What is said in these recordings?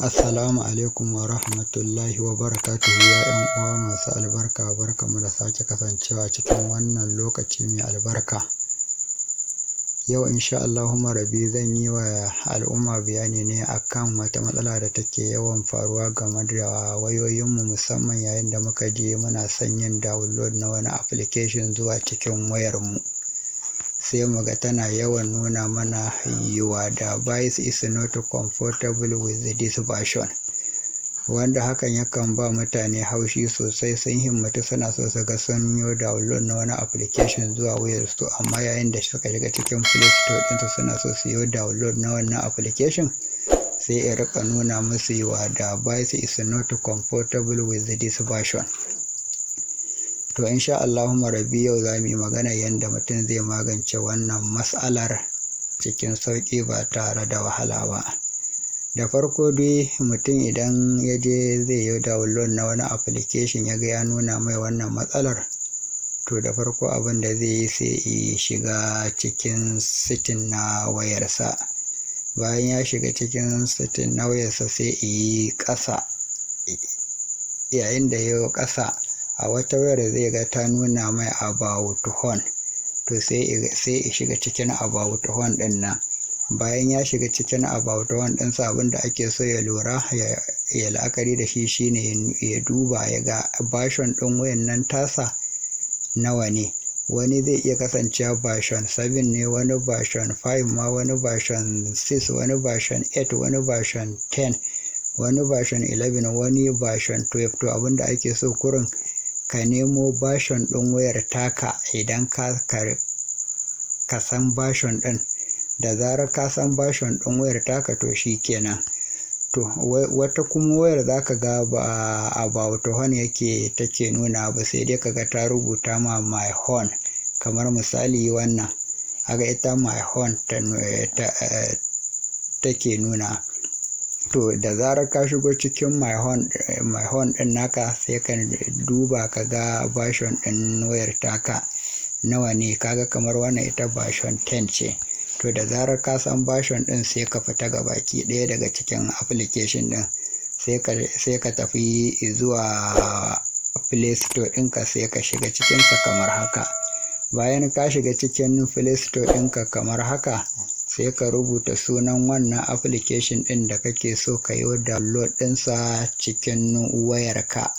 Assalamu alaikum wa rahmatullahi wa barakatuhu, ya 'yan uwa masu albarka. Barkanmu da sake kasancewa cikin wannan lokaci mai albarka. Yau, insha Allahumma rabbi, zan yi wa al'umma bayani ne akan wata matsala da take yawan faruwa game da wayoyinmu, musamman yayin da muka je muna son yin download na wani application zuwa cikin wayarmu, sai mu ga tana yawan nuna mana "Your device is not compatible with this version", wanda hakan yakan ba mutane haushi sosai. Sun himmatu suna so su ga sun yi download na wani application zuwa wayarsu, amma yayin da suka shiga cikin Play Store ɗinsu suna so su yi download na wannan application, sai ya rika nuna musu "Your device is not compatible with this version". To, insha Allahumma rabbi, yau za mu yi magana yadda mutum zai magance wannan matsalar cikin sauƙi ba tare da wahala ba. Da farko dai, mutum idan ya je zai yi download na wani application, ya ga ya nuna mai wannan matsalar, to da farko abin da zai yi, sai ya shiga cikin setting na wayarsa. Bayan ya shiga cikin setting na wayarsa, sai ya yi ƙasa. Yayin da ya yi ƙasa, a wata wayar zai ga ta nuna mai "About phone". To, sai ya shiga cikin "About phone" ɗin nan. Bayan ya shiga cikin "About phone" ɗinsa, abin da ake so ya lura, ya la'akari da shi, shine ya duba ya ga version ɗin wayan nan tasa nawa ne. Wani zai iya kasancewa version 7 ne, wani version 5 ma, wani version 6, wani version 8, wani version 10, wani version 11, wani version 12. To, abin da ake so kurin, ka nemo version ɗin wayar taka. Idan ka san version ɗin, da zarar ka san version ɗin wayar taka, to shi kenan. To, wata kuma wayar za ka ga ba "About phone" yake take nuna ba, sai dai ka ga ta rubuta ma "My phone". Kamar misali wannan, aga ita "My phone" ta take nuna. To, da zarar ka shigo cikin "My phone" ɗin naka, sai ka duba ka ga version ɗin wayar taka nawa ne. Kaga kamar wannan ita version 10 ce. To, da zarar ka san version ɗin, sai ka fita gabaki ɗaya daga cikin application ɗin, sai ka tafi zuwa Play Store ɗinka, sai ka shiga cikinsa kamar haka. Bayan ka shiga cikin Play Store ɗinka kamar haka, sai ka rubuta sunan wannan application ɗin da kake so ka yi download ɗinsa cikin wayarka.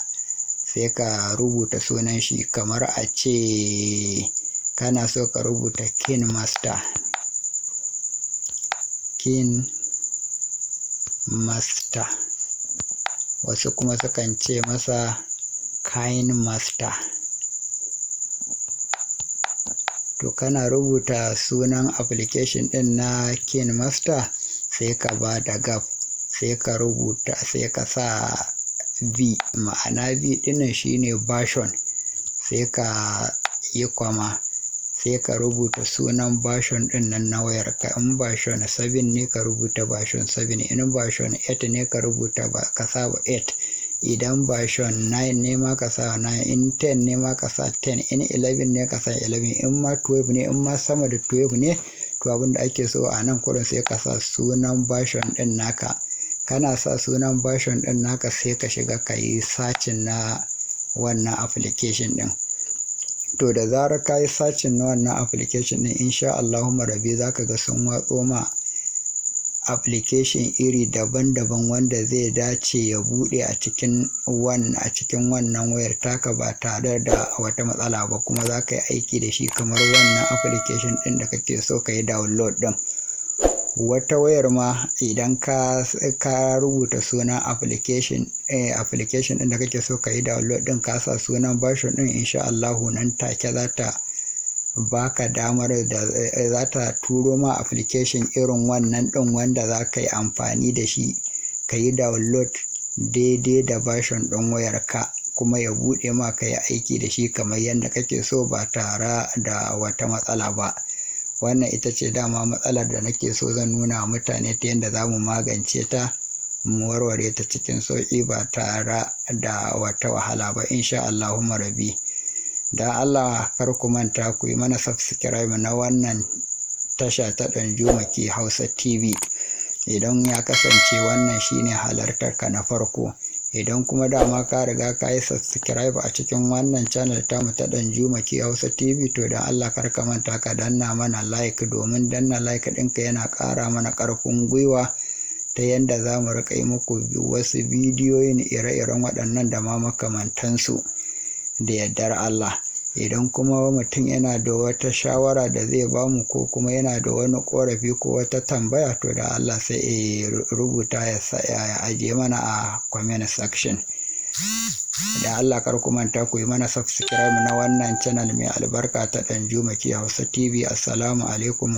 Sai ka rubuta sunan shi, kamar a ce kana so ka rubuta KineMaster, KineMaster, wasu kuma sukan ce masa KineMaster. To, kana rubuta sunan application ɗin na KineMaster, sai ka ba da gap, sai ka rubuta, sai ka sa V, ma'ana V ɗinnan shine version. Sai ka yi comma, sai ka rubuta sunan version ɗin nan na wayarka. In version 7 ne, ka rubuta version 7. In version 8 ne, ka rubuta, ka sa 8. Idan version 9 ne ma, ka sa 9. In 10 ne ma, ka sa 10. In 11 ne, ka sa 11. In ma 12 ne, in ma sama da 12 ne, to abin da ake so a nan kurin, sai ka sa sunan version ɗin naka. Kana sa sunan version ɗin naka, sai ka shiga ka yi searching na wannan application ɗin. To, da zarar ka yi searching na wannan application ɗin, insha Allahumma rabbi, za ka ga sun watso ma application iri daban-daban wanda zai dace ya buɗe a cikin wannan wayar taka ba tare da wata matsala ba, kuma za ka yi aiki da shi kamar wannan application ɗin da kake so ka yi download ɗin. Wata wayar ma, idan ka rubuta sunan application ɗin da kake so ka yi download ɗin, ka sa sunan version ɗin, insha Allahu nan take za ta baka damar da za ta turo ma application irin wannan ɗin wanda za ka yi amfani da shi ka yi download daidai da version ɗin wayarka, kuma ya buɗe ma ka yi aiki da shi kamar yadda kake so ba tare da wata matsala ba. Wannan ita ce dama matsalar da nake so zan nuna wa mutane ta yadda za mu magance ta, mu warware ta cikin sauƙi ba tare da wata wahala ba, insha Allahumma rabbi. Don Allah kar ku manta ku yi mana subscribe na wannan tasha ta Ɗanjuma Ke Hausa TV. Idan ya kasance wannan shine halartar ka na farko. Idan kuma dama ka riga ka yi subscribe a cikin wannan channel tamu ta Ɗanjuma K Hausa TV, to don Allah kar ka manta ka danna mana like, domin danna like ɗinka yana ƙara mana ƙarfin gwiwa ta yanda za mu riƙa yi muku wasu bidiyoyin ire-iren waɗannan da ma makamantansu da yardar Allah. Idan kuma mutum yana da wata shawara da zai bamu, ko kuma yana da wani ƙorafi ko wata tambaya, to da Allah sai ya rubuta ya ajiye mana a comment section. Da Allah kar ku manta ku yi mana subscribe na wannan channel mai albarka ta Ɗanjuma K Hausa TV. Assalamu alaikum.